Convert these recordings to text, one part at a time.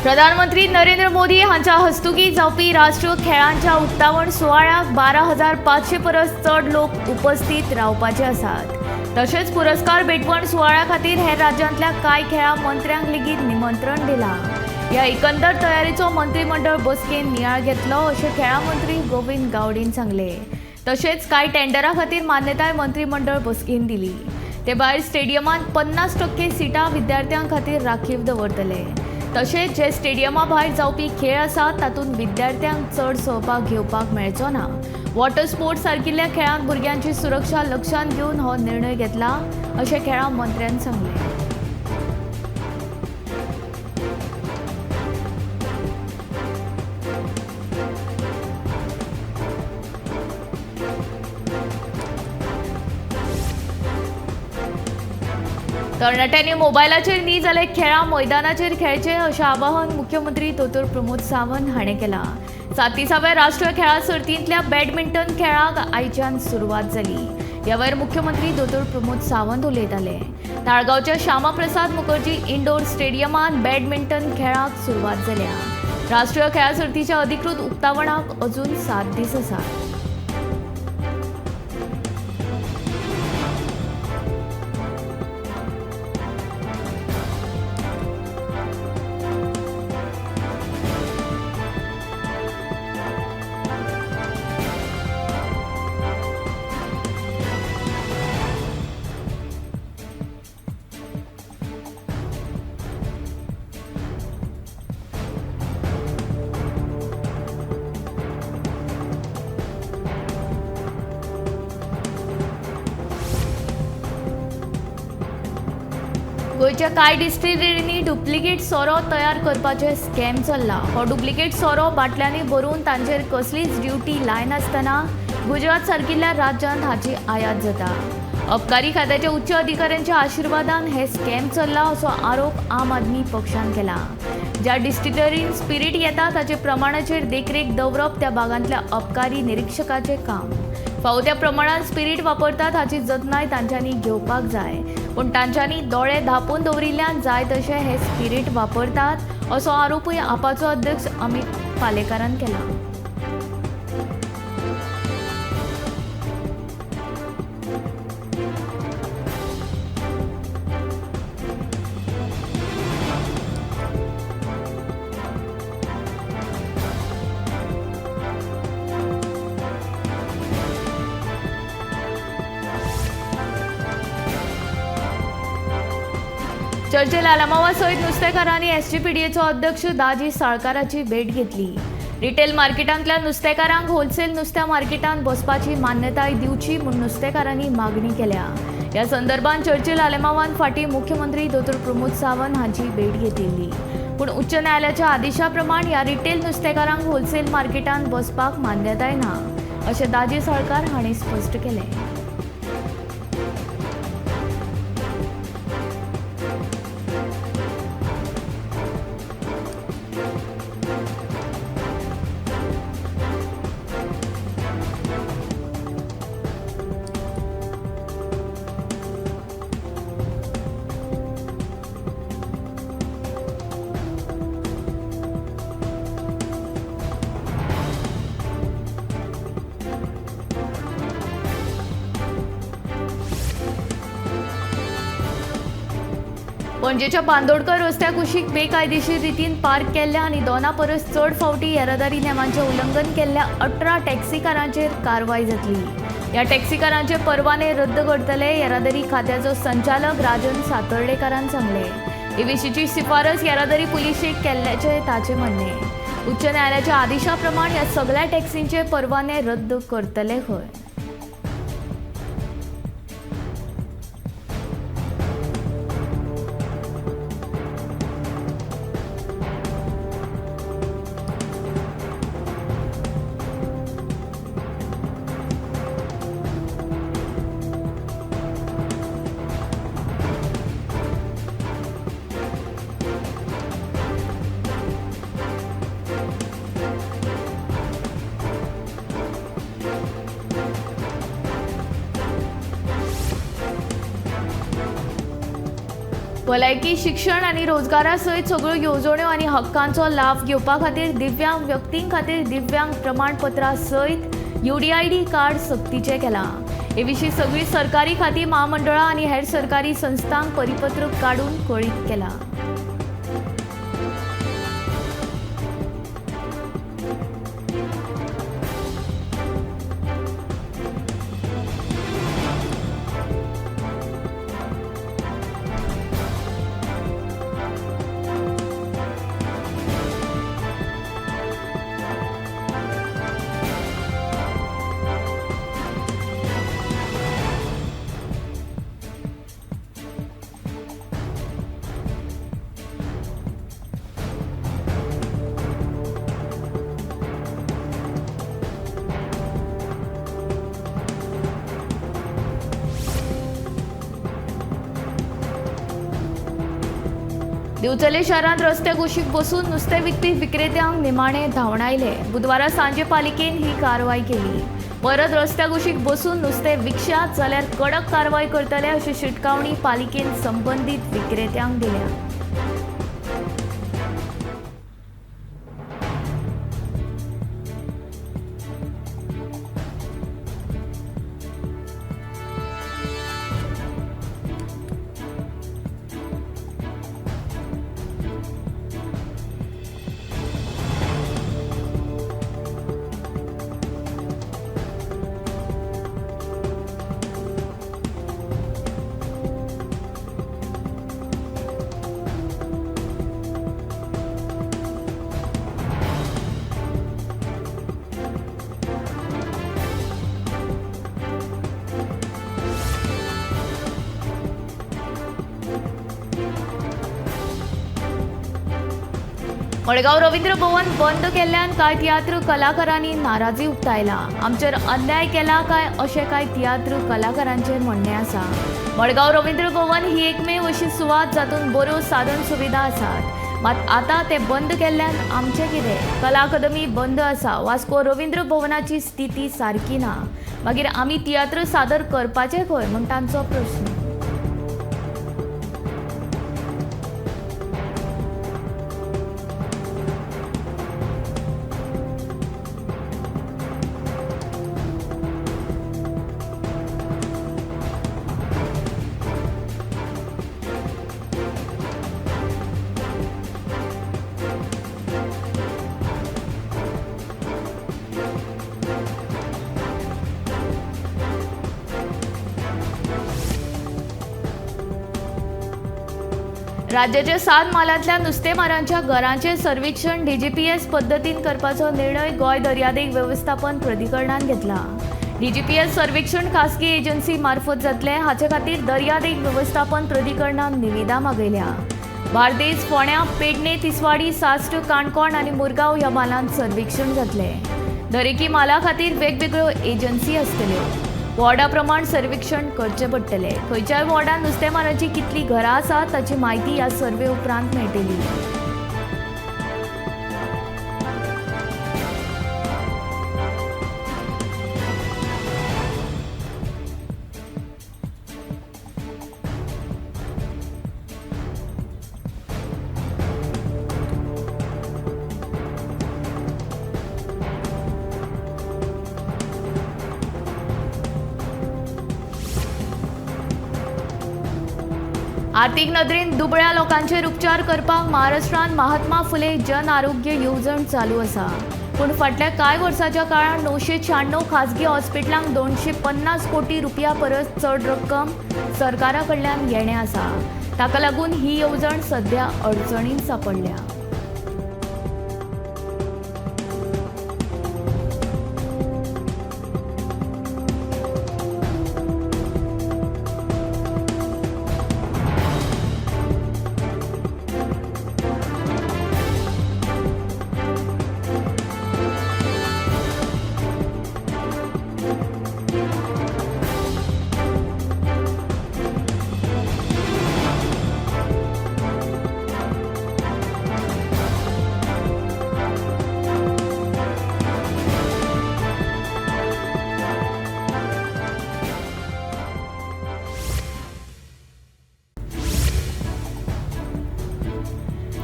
प्रधानमंत्री नरेंद्र मोदी हांच्या हस्तुकी जावपी राष्ट्रीय खेळांच्या उक्तावण सुवाळ्याक 12,500 परस चड लोक उपस्थित रावपाचे आसात। तशेंच पुरस्कार भेटवण सुवाळ्या खातीर हेर राज्यांतल्या कांय खेळां मंत्र्यांक लेगीत निमंत्रण दिलां। ह्या एकंदर तयारीचो मंत्रीमंडळ बसकेन नियाळ घेतलो अशें खेळां मंत्री गोविंद गावडेन सांगलें। तशेंच कांय टेंडरा खातीर मान्यताय मंत्रीमंडळ बसकेन दिली। ते भायर स्टेडियमांत 50% सिटां विद्यार्थ्यां खातीर राखीव दवरतले। तशेंच जे स्टेडियमा भायर जावपी खेळ आसात तातूंत विद्यार्थ्यांक चड सहभाग घेवपाक मेळचो ना। वॉटर स्पोर्ट्स सारकिल्ल्या खेळांत भुरग्यांची सुरक्षा लक्षांत घेवन हो निर्णय घेतला अशें खेळां मंत्र्यान सांगलें। तरणाट्यांनी मोबायलाचेर न्ही जाल्यार खेळां मैदानाचेर खेळचें अशें आवाहन मुख्यमंत्री दोतोर प्रमोद सावंत हाणें केलां। 37व्या राष्ट्रीय खेळां सर्तींतल्या बॅडमिंटन खेळाक आयच्यान सुरवात जाली। ह्या वेळार मुख्यमंत्री दोतोर प्रमोद सावंत उलयताले। ताळगांवच्या श्यामाप्रसाद मुखर्जी इंडोर स्टेडियमांत बॅडमिंटन खेळाक सुरवात जाल्या। राष्ट्रीय खेळां सर्तीच्या अधिकृत उक्तावणाक अजून 7 दीस आसात। गोंयच्या कांय डिस्टिलरींनी डुप्लिकेट सोरो तयार करपाचें स्कॅम चल्ला। हो डुप्लिकेट सोरो बाटल्यांनी भरून तांचेर कसलीच ड्युटी लायनासतना गुजरात सारकिल्ल्या राज्यांत हाची आयात जाता। अबकारी खात्याच्या उच्च अधिकाऱ्यांच्या आशिर्वादान हे स्कॅम चल्ला असो आरोप आम आदमी पक्षान केला। ज्या डिस्टिलरीन स्पिरीट येता ताचे प्रमाणाचेर देखरेख दवरप त्या भागांतल्या अबकारी निरिक्षकाचें काम। फावो त्या प्रमाणान स्पिरीट वापरतात हाची जतनाय तांच्यांनी घेवपाक जाय, पूण तांच्यांनी दोळे धांपून दवरिल्ल्यान जाय तशें हे स्पिरीट वापरतात असो आरोपूय आपाचो अध्यक्ष अमित पालेकारान केला। चर्चेल आलामावा सयत नुस्तेकारांनी एसजीपीडीएचो अध्यक्ष दाजी साळकाराची भेट घेतली। रिटेल मार्केटांतल्या नुस्तेकारांक होलसेल नुस्त्या मार्केटांत बसपाची मान्यताय दिवची म्हूण नुस्तेकारांनी मागणी केल्या। ह्या संदर्भात चर्चेल आलेमावान फाटीं मुख्यमंत्री दोतोर प्रमोद सावंत हांची भेट घेतिल्ली, पूण उच्च न्यायालयाच्या आदेशा प्रमाण ह्या रिटेल नुस्तेकारांक होलसेल मार्केटांत बसपाक मान्यताय ना अशें दाजी साळकार हांणी स्पश्ट केलें। पणजेच्या बांदोडकर रस्त्या कुशीक बेकायदेशीर रितीन पार्क केल्ल्या आनी 2 परस चड फावटी येरादारी नेमांचें उल्लंघन केल्ल्या 18 टॅक्सीकारांचेर कारवाय जातली। ह्या टॅक्सीकारांचे परवाने रद्द करतले येरादारी खात्याचो संचालक राजन सातर्डेकारान सांगलें। हे विशींची शिफारस येरादारी पुलिशेक केल्ल्याचें ताचें म्हणणें। उच्च न्यायालयाच्या आदेशा प्रमाण ह्या सगळ्या टॅक्सींचे परवाने रद्द करतले खंय। भलायकी, शिक्षण आनी रोजगारा सयत सगळ्यो येवजण्यो आनी हक्कांचो लाव घेवपा खातीर दिव्यांग व्यक्तीं खातीर दिव्यांग प्रमाणपत्रा सयत UDID card सक्तीचें केलां. हे विशीं सगळीं सरकारी खातीं, म्हामंडळां आनी हेर सरकारी संस्थांक परिपत्रक काडून कळीत केलां. दिवचले शारांत रस्त्या कुशीक बसून नुस्तें विकपी विक्रेत्यांक निमाणे धांवडायले. बुधवारा सांजे पालिकेन ही कारवाय केली. परत रस्त्या कुशीक बसून नुस्तें विकशात जाल्यार कडक कारवाय करतले अशी शिटकावणी पालिकेन संबंदीत विक्रेत्यांक दिल्या. मडगांव रवींद्र भवन बंद केल्ल्यान कांय तियात्र कलाकारांनी नाराजी उक्तायला. आमचेर अन्याय केला काय अशें कांय तियात्र कलाकारांचें म्हणणें आसा. मडगांव रवींद्र भवन ही एकमेव अशी सुवात जातूंत बऱ्यो साधन सुविधा आसात, मात आतां तें बंद केल्ल्यान आमचें कितें? कला अकादमी बंद आसा, वास्को रवींद्र भवनाची स्थिती सारकी ना, मागीर आमी तियात्र सादर करपाचें खंय म्हूण तांचो प्रस्न. राज्याच्या 7 म्हालांतल्या नुस्तेमारांच्या घरांचें सर्वेक्षण DGPS पद्दतीन करपाचो निर्णय गोंय दर्यादेग वेवस्थापन प्राधिकरणान घेतला. DGPS सर्वेक्षण खासगी एजन्सी मार्फत जातलें, हाचे खातीर दर्यादेग वेवस्थापन प्राधिकरणान निविदा मागयल्या. बार्देस, फोंड्या, पेडणे, तिसवाडी, साश्ट, काणकोण आनी मुरगांव ह्या म्हालांत सर्वेक्षण जातलें. दरेकी म्हाला खातीर वेगवेगळ्यो एजन्सी आसतल्यो. वॉर्डा प्रमाण सर्वेक्षण करचें पडटलें. खंयच्याय वॉर्डान नुस्तेमारांची कितली घरां आसात ताची म्हायती ह्या सर्वे उपरांत मेळटली. आर्थिक नदरेन दुबळ्या लोकांचेर उपचार करपाक महाराष्ट्रांत महात्मा फुले जन आरोग्य येवजण चालू आसा. पूण फाटल्या कांय वर्साच्या काळांत 996 खाजगी हॉस्पिटलांक 250 कोटी रुपया परस चड रक्कम सरकारा कडल्यान येणें आसा. ताका लागून ही येवजण सध्या अडचणींत सांपडल्या.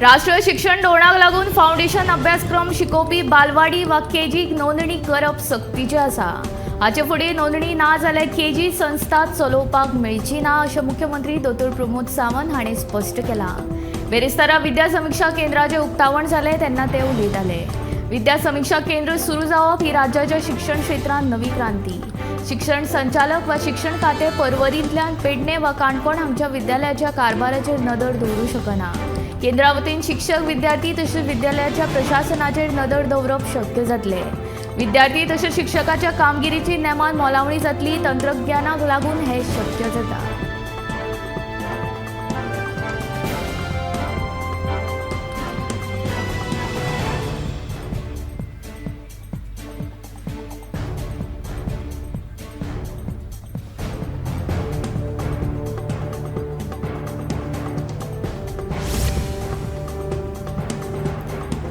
राष्ट्रीय शिक्षण धोरणाक लागून फावंडेशन अभ्यासक्रम शिकोवपी बालवाडी वा केजीक नोंदणी करप सक्तीचें आसा. हाचे फुडें नोंदणी ना जाल्यार केजी संस्था चलोवपाक मेळची ना अशें मुख्यमंत्री दोतोर प्रमोद सावंत हांणी स्पश्ट केलां. बेरेस्तारा विद्या समिक्षा केंद्राचें उक्तावण जालें तेन्ना ते उलयताले. विद्या समिक्षा केंद्र सुरू जावप ही राज्याच्या शिक्षण क्षेत्रांत नवी क्रांती. शिक्षण संचालक वा शिक्षण खातें पर्वरींतल्यान पेडणे वा काणकोण हांगच्या विद्यालयाच्या कारभाराचेर नदर दवरूं शकना. केंद्रा वतीन शिक्षक, विद्यार्थी तशेंच विद्यालयाच्या प्रशासनाचेर नदर दवरप शक्य जातलें. विद्यार्थी तशेंच शिक्षकाच्या कामगिरीची नेमान मोलावणी जातली. तंत्रज्ञानाक लागून हें शक्य जाता.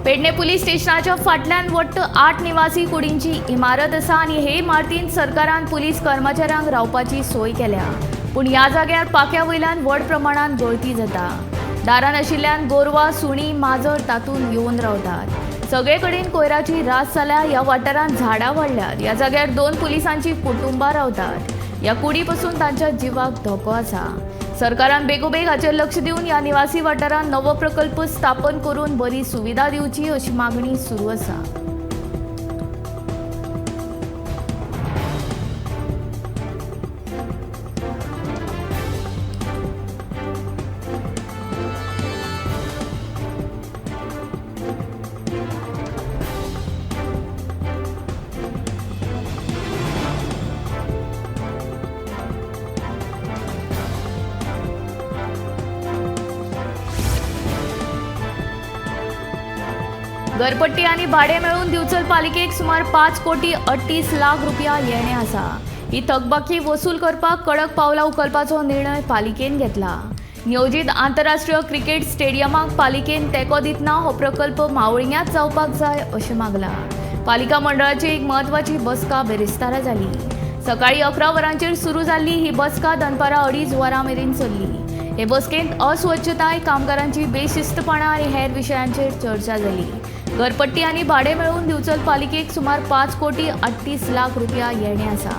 पेडणे पुलीस स्टेशनाच्या फाटल्यान वट्ट 8 निवासी कुडींची इमारत आसा आनी हे इमारतींत सरकारान पुलीस कर्मचाऱ्यांक रावपाची सोय केल्या. पूण ह्या जाग्यार पाक्या वयल्यान व्हड प्रमाणांत गळती जाता. दारां नाशिल्ल्यान गोरवां, सुणीं, माजर तातूंत येवन रावतात. सगळे कडेन कोयराची रास जाल्या. ह्या वाठारांत झाडां वाडल्यात. ह्या जाग्यार 2 पुलिसांची कुटुंबां रावतात. ह्या कुडी पसून तांच्या जिवाक धोको आसा. सरकारान बेगोबेग हाचेर लक्ष दिवन ह्या निवासी वाठारांत नवो प्रकल्प स्थापन करून बरी सुविधा दिवची अशी मागणी सुरू आसा. घरपट्टी आनी भाडें मेळून दिवचल पालिकेक सुमार 5 कोटी 38 लाख रुपया येणे आसा. ही थकबाकी वसूल करपाक कडक पावलां उखलपाचो निर्णय पालिकेन घेतला. नियोजीत आंतरराष्ट्रीय क्रिकेट स्टेडियमाक पालिकेन तेंको दितना हो प्रकल्प मावळिंग्यांत जावपाक जाय अशें मागलां. पालिका मंडळाची एक म्हत्वाची बसका बेरेस्तारा जाली. सकाळीं 11 वरांचेर सुरू जाल्ली ही बसका दनपारां 2.5 वरां मेरेन चल्ली. हे बसकेंत अस्वच्छताय, कामगारांची बेशिस्तपणां आनी हेर विशयांचेर चर्चा जाली. घरपट्टी आनी भाडें मेळून दिवचल पालिकेक सुमार 5 कोटी 38 लाख रुपया येणे आसा.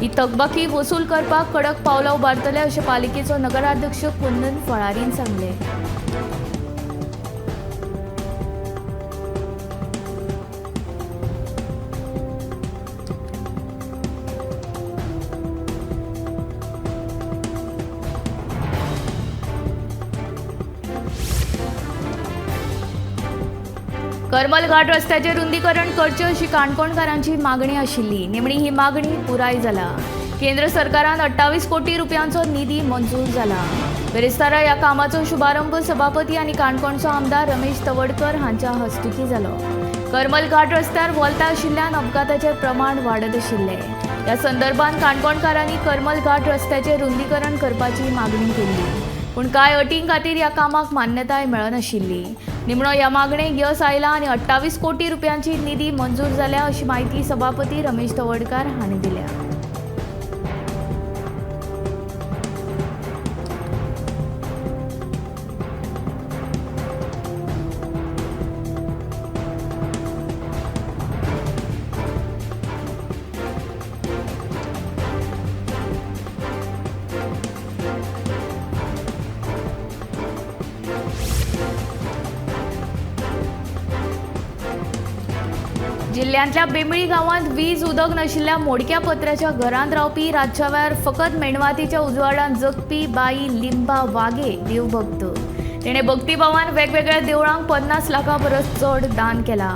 ही थकबाकी वसूल करपाक कडक पावलां उबारतले अशें पालिकेचो नगराध्यक्ष कुंदन फळारीन सांगलें. करमल घाट रस्त्याचें रुंदीकरण करचें अशी काणकोणकारांची मागणी आशिल्ली. निमणी ही मागणी पुराय जाला. केंद्र सरकारान 28 कोटी रुपयांचो निधी मंजूर जाला. बेरेस्तारा ह्या कामाचो शुभारंभ सभापती आनी काणकोणचो आमदार रमेश तवडकर हांच्या हस्तुकीं जालो. करमल घाट रस्त्यार वोलता आशिल्ल्यान अपघाताचें प्रमाण वाडत आशिल्लें. ह्या संदर्भात काणकोणकारांनी करमल घाट रस्त्याचें रुंदीकरण करपाची मागणी केल्ली. पूण कांय अटीं खातीर ह्या कामाक मान्यताय मेळनाशिल्ली. निमणो ह्या मागणेक यस आयला आनी 28 कोटी रुपयांची निधी मंजूर जाल्या अशी म्हायती सभापती रमेश तवडकार हांणी दिल्या. जिल्ल्यांतल्या बेंबळी गांवांत वीज उदक नाशिल्ल्या मोडक्या पत्र्याच्या घरांत रावपी रातच्या वेळार फकत मेणवातीच्या उजवाडान जगपी बाई लिंबा वागे देवभक्त. तिणें भक्तिभावान वेगवेगळ्या देवळांक 50 लाखां परस चड दान केलां.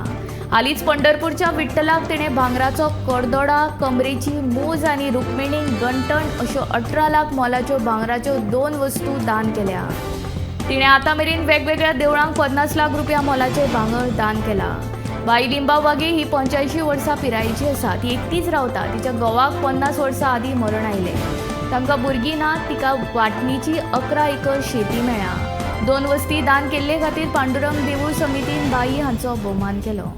हालींच पंढरपूरच्या विठ्ठलाक तिणें भांगराचो करदोडा, कमरेची मूज आनी रुक्मिणीक गंटण अश्यो 18 लाख मोलाच्यो भांगराच्यो 2 वस्तू दान केल्या. तिणें आतां मेरेन वेगवेगळ्या देवळांक 50 लाख रुपया मोलाचें भांगर दान केलां. बाई लिंबा वागे ही 85 वर्सां पिरायेची आसा. ती एकटीच रावता. तिच्या घोवाक 50 वर्सां आदीं मरण आयलें. तांकां भुरगीं ना. तिका वांटणीची 11 एकर शेती मेळ्ळ्या. 2 वस्ती दान केल्ले खातीर पांडुरंग देवूळ समितीन बाई हांचो भोवमान केलो.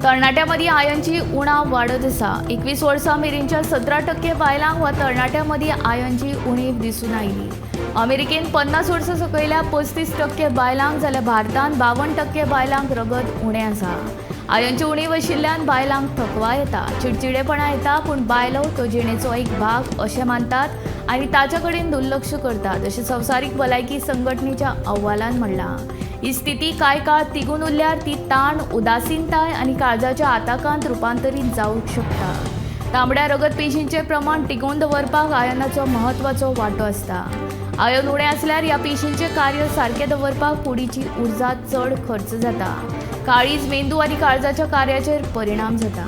तरणाट्यां मदीं आयनची उणाव वाडत आसा. 21 वर्सां मेरेनच्या 17% बायलांक वा तरणाट्यां मदीं आयनची उणीव दिसून आयली. अमेरिकेन 50 वर्सां सकयल्या 35% बायलांक जाल्यार भारतांत 52% बायलांक रगत उणें आसा. आयनची उणीव आशिल्ल्यान बायलांक थकवा येता, चिडचिडेपणा येता, पूण बायलो तो जिणेचो एक भाग अशें मानतात आनी ताचे कडेन दुर्लक्ष करतात अशें संवसारीक भलायकी संघटनेच्या अहवालान म्हणलां. ही स्थिती कांय काळ तिगून उरल्यार ती ताण, उदासीनताय आनी काळजाच्या आताकांत रुपांतरीत जावंक शकता. तांबड्या रगत पेशींचें प्रमाण टिगोवन दवरपाक आयनाचो म्हत्वाचो वांटो आसता. आयन उणें आसल्यार ह्या पेशींचें कार्य सारकें दवरपाक कुडीची उर्जा चड खर्च जाता. काळीज, मेंदू आनी काळजाच्या कार्याचेर परिणाम जाता.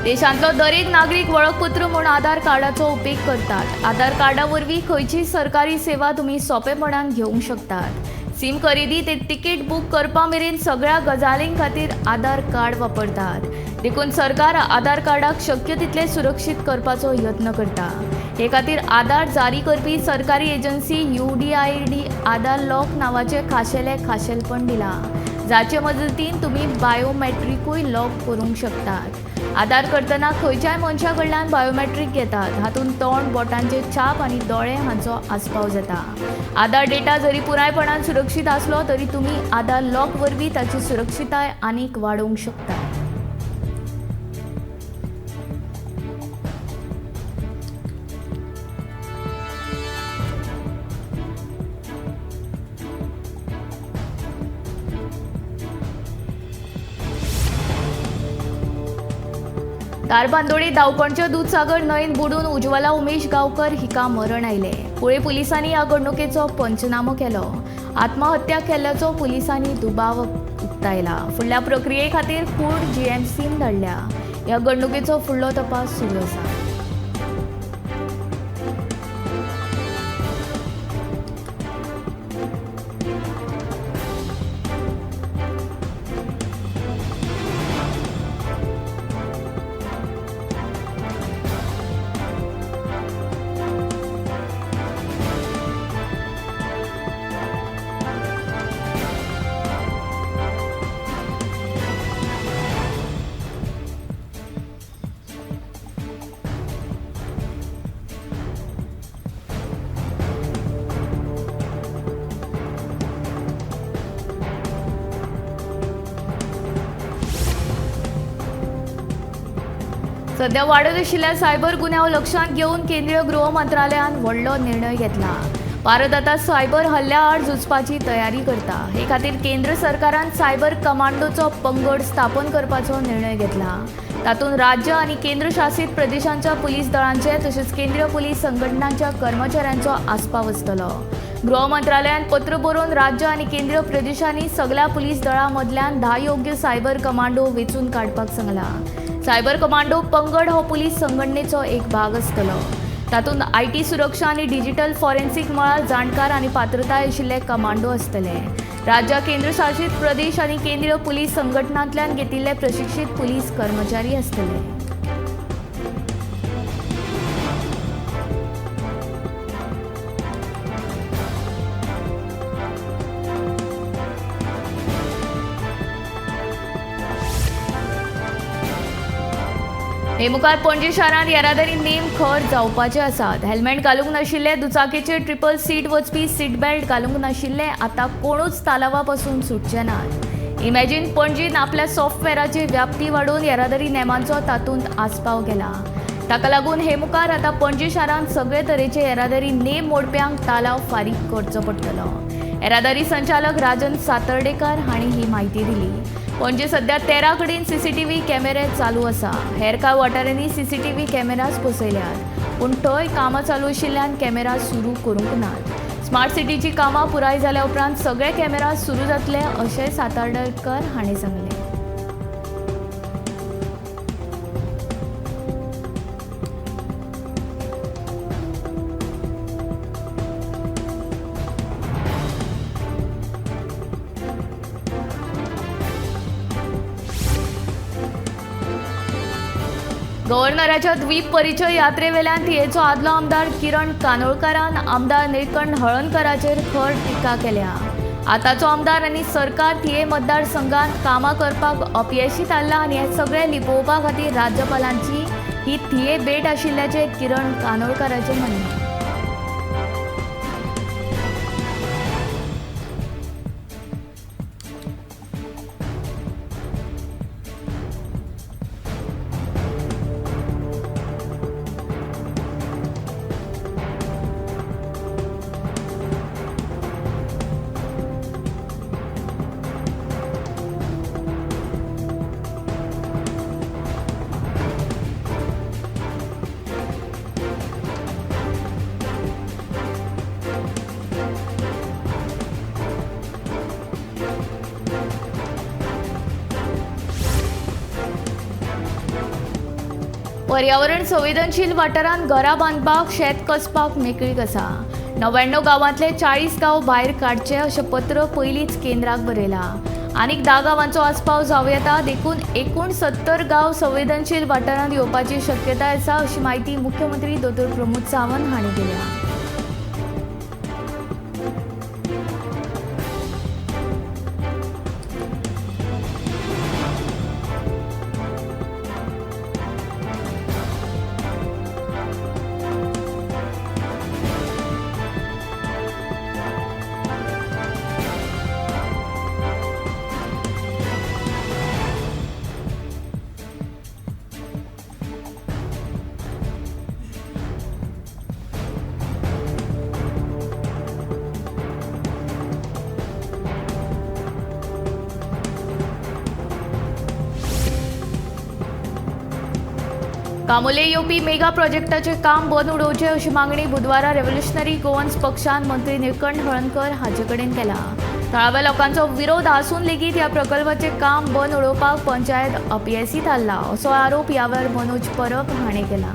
देशांतलो दरेक नागरीक वळखपत्र म्हूण आधार कार्डाचो उपेग करतात. आधार कार्डा वरवीं खंयचीय सरकारी सेवा तुमी सोंपेपणान घेवंक शकतात. सीम खरेदी ते तिकीट बूक करपा मेरेन सगळ्या गजालीं खातीर आधार कार्ड वापरतात. देखून सरकार आधार कार्डाक शक्य तितलें सुरक्षीत करपाचो यत्न करता. हे खातीर आधार जारी करपी सरकारी एजन्सी UDID आधार लॉक नांवाचें खाशेलें खाशेलपण दिलां, जाचे मजतीन तुमी बायोमॅट्रिकूय लॉक करूंक शकतात. आधार करतना खंयच्याय मनशा कडल्यान बायोमॅट्रीक घेतात. हातूंत तोंड, बोटांचे छाप आनी दोळे हांचो आस्पाव जाता. आधार डेटा जरी पुरायपणान सुरक्षीत आसलो तरी तुमी आधार लॉक वरवीं ताची सुरक्षितताय आनीक वाडोवंक शकता. धारबांदोडे धांवपणच्या दुदसागर न्हंयेंत बुडून उज्वला उमेश गांवकर हिका मरण आयलें. कुळे पुलिसांनी ह्या घडणुकेचो पंचनामो केलो. आत्महत्या केल्ल्याचो पुलिसांनी दुबाव उक्तायला. फुडल्या प्रक्रिये खातीर कूड जीएमसीन धाडल्या. ह्या घडणुकेचो फुडलो तपास सुरू आसा. सध्या वाडत आशिल्ल्या सायबर गुन्यांव लक्षांत घेवन केंद्रीय गृह मंत्रालयान व्हडलो निर्णय घेतला. भारत आतां सायबर हल्ल्या आड झुजपाची तयारी करता. हे खातीर केंद्र सरकारान सायबर कमांडोचो पंगड स्थापन करपाचो निर्णय घेतला. तातूंत राज्य आनी केंद्रशासीत प्रदेशांच्या पुलीस दळांचे तशेंच केंद्रीय पुलीस संघटनांच्या कर्मचाऱ्यांचो आस्पाव आसतलो. गृह मंत्रालयान पत्र बरोवन राज्य आनी केंद्रीय प्रदेशांनी सगल्या पुलीस दळां मदल्यान 10 योग्य सायबर कमांडो वेंचून काडपाक सांगलां. सायबर कमांडो पंगड हो पुलीस संघटनेचो एक भाग आसतलो. तातूंत IT सुरक्षा आनी डिजिटल फॉरेन्सिक मळार जाणकार आनी पात्रताय आशिल्ले कमांडो आसतले. राज्य, केंद्रशासीत प्रदेश आनी केंद्रीय पुलीस संघटनांतल्यान घेतिल्ले प्रशिक्षीत पुलीस कर्मचारी आसतले. हे मुखार पणजे शारांत येरादारी नेम खर जावपाचे आसात. हेल्मेट घालूंक नाशिल्ले, दुचाकीचेर ट्रिपल सीट वचपी, सीट बेल्ट घालूंक नाशिल्ले आतां कोणूच तालावा पसून सुटचे नात. इमॅजीन पणजीन आपल्या सॉफ्टवॅराची व्याप्ती वाडोवन येरादारी नेमांचो तातूंत आस्पाव केला. ताका लागून हे मुखार आतां पणजे शारांत सगळे तरेचे येरादारी नेम मोडप्यांक तालाव फारीक करचो पडटलो. येरादारी संचालक राजन सातर्डेकर हांणी ही म्हायती दिली. पणजे सध्या 13 कडेन सीसीटीव्ही कॅमेरे चालू आसा. हेर कांय वाठारांनी सीसीटीव्ही कॅमेराज बसयल्यात, पूण थंय कामां चालू आशिल्ल्यान कॅमेरा सुरू करूंक नात. स्मार्ट सिटीची कामां पुराय जाल्या उपरांत सगळे कॅमेरा सुरू जातले अशें सातार्डेकर हांणी सांगलें. गव्हर्नराच्या द्वीप परिचय यात्रेवेल्यान थियेचो आदलो आमदार किरण कानोळकारान आमदार निळकंठ हळर्णकराचेर खर टिका केल्या. आतांचो आमदार आनी सरकार थिये मतदारसंघात कामां करपाक अपयशी थारला आनी हें सगळें लिपोवपा खातीर राज्यपालांची ही थिये भेट आशिल्ल्याचें किरण कानोळकाराचें म्हणणें. पर्यावरण संवेदनशील वाठारांत घरां बांदपाक शेत कसपाक मेकळीक आसा. 99 गांवांतले 40 गांव भायर काडचे अशें पत्र पयलींच केंद्राक बरयलां. आनीक 10 गांवांचो आस्पाव जावं येता, देखून एकूण 70 गांव संवेदनशील वाठारांत येवपाची शक्यताय आसा अशी म्हायती मुख्यमंत्री दोतोर प्रमोद सावंत हांणी दिल्या. कामोले येवपी मेगा प्रोजेक्टाचें काम बंद उडोवचें अशी मागणी बुधवारा रेव्होल्युशनरी गोवन्स पक्षान मंत्री निळकंठ हळर्णकर हाचे कडेन केला. थळाव्या लोकांचो विरोध आसून लेगीत ह्या प्रकल्पाचें काम बंद उडोवपाक पंचायत अपयशी थारला असो आरोप ह्या वेळार मनोज परब हाणें केला.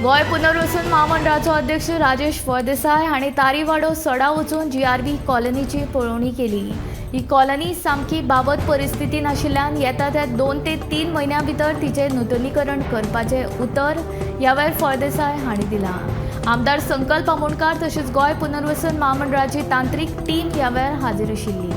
गोंय पुनर्वसन महामंडळाचो अध्यक्ष राजेश फळदेसाय हांणी तारीवाडो सडा वचून जीआरबी कॉलनीची पळोवणी केली. ही कॉलनी सामकी बाबत परिस्थितीन आशिल्ल्यान येता त्या 2 ते 3 म्हयन्यां भितर तिचें नुतनीकरण करपाचें उतर ह्या वेळार फळदेसाय हांणी दिलां. आमदार संकल्प आमोणकार तशेंच गोंय पुनर्वसन महामंडळाची तांत्रीक टीम ह्या वेळार हाजीर आशिल्ली.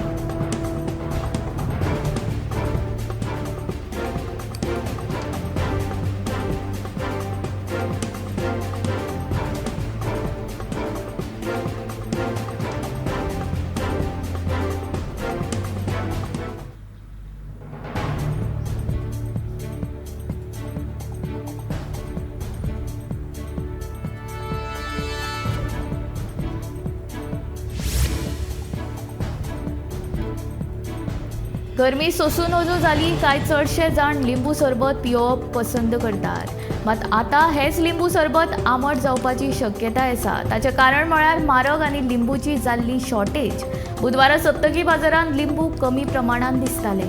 गरमी सोसूं नजो जाली काय चडशे जाण लिंबू सरबत पियोवप पसंत करतात. मात आतां हेच लिंबू सरबत आमट जावपाची शक्यताय आसा. ताचें कारण म्हळ्यार म्हारग आनी लिंबूची जाल्ली शॉर्टेज. बुधवारा सप्तकी बाजारांत लिंबू कमी प्रमाणांत दिसताले.